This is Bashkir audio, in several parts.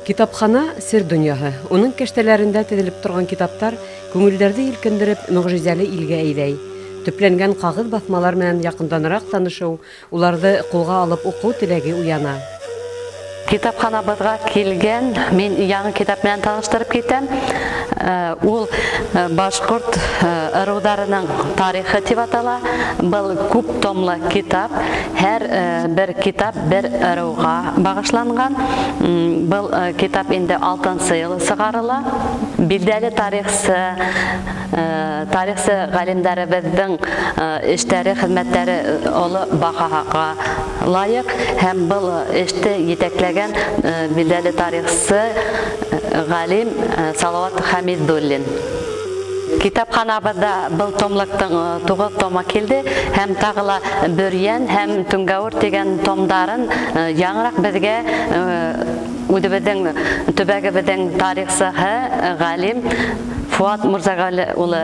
Китапхана, сер донъяһы. Уның кәштәләрендә теҙелеп торған китаптар күңелдәрҙе елкендереп, мөғжизәле илгә әйҙәй. Төпләнгән ҡағыҙ баҫмалар менән яҡынданыраҡ танышыу, уларҙы ҡулға алып уҡыу теләге уяна. Китапханабыҙға килгән мин яңы китап менән таныштырып китәм. Ул башҡорт ырыуҙарының тарихы тип атала. Был күп томлы китап. Һәр бер китап бер ырыуға бағышланған. Был китап инде алтынсы йыл сығарыла. Билдәле тарихсы, тарихсы ғалимдарыбыҙҙың эштәре, хеҙмәттәре оло баһаға лайыҡ һәм был эште етәкләгән билдәле тарихсы ғалим Салауат Хәмидуллин. Китапханабыҙҙа был томлыҡтың 9 томы килде һәм тағы ла Бөрйән һәм Түңгәүер тигән томдарын яңыраҡ беҙгә үҙебеҙҙең төбәгебеҙҙең тарихсыһы ғалим Фуат Мурзағали улы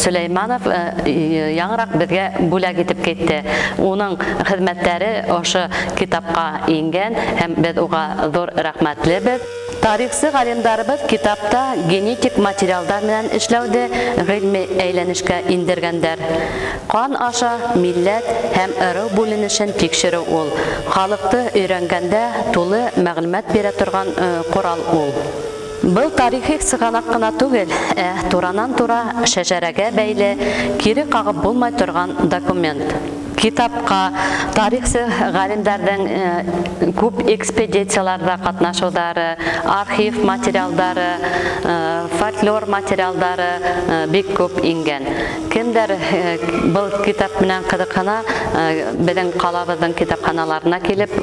Сөләйманов яңыраҡ беҙгә бүләк итеп китте. Уның хеҙмәттәре ошо китапҡа ингән һәм беҙ уға ҙур рәхмәтлебеҙ. Тарихсы ғалимдарыбыҙ китапта генетик материалдар менән эшләүҙе ғилми әйләнешкә индергәндәр. Ҡан аша милләт һәм ырыу бүленешен тикшереү ул. Халыҡты өйрәнгәндә тулы мәғлүмәт бирә торған ҡорал ул. Был тарихи сығанаҡ ҡына түгел, ә туранан-тура шәжәрәгә бәйле, кире ҡағып булмай торған документ. Китапҡа тарихсы ғалимдарҙың күп экспедицияларҙа ҡатнашыуҙары, архив материалдары, фольклор материалдары бик күп ингән. Кемдәр был китап менән ҡыҙыҡһына, беҙҙең ҡалабыҙҙың китапханаларына килеп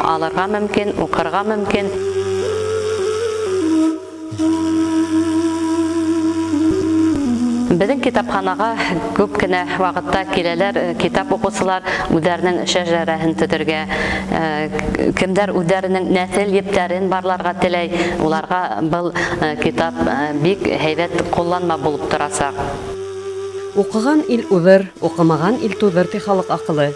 алырға мөмкин, уҡырға мөмкин. Беҙҙең китапханаға күп кенә ваҡытта киләләр китап уҡыусылар үҙҙәренең шәжәрәһен төҙөргә, кемдәр үҙҙәренең нәҫел ептәрен барларға теләй, уларға был китап бик һәйбәт ҡулланма булып торасаҡ. Уҡыған ил уҙыр, уҡымаған ил туҙыр, ти халыҡ аҡылы.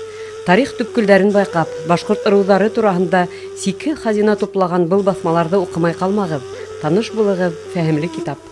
Тарих төпкөлдәрен байҡап, башҡорт ырыуҙары тураһында сикһеҙ хазина туплаған был баҫмаларҙы уҡымай ҡалмағыҙ, таныш булығыҙ, фәһемле китап.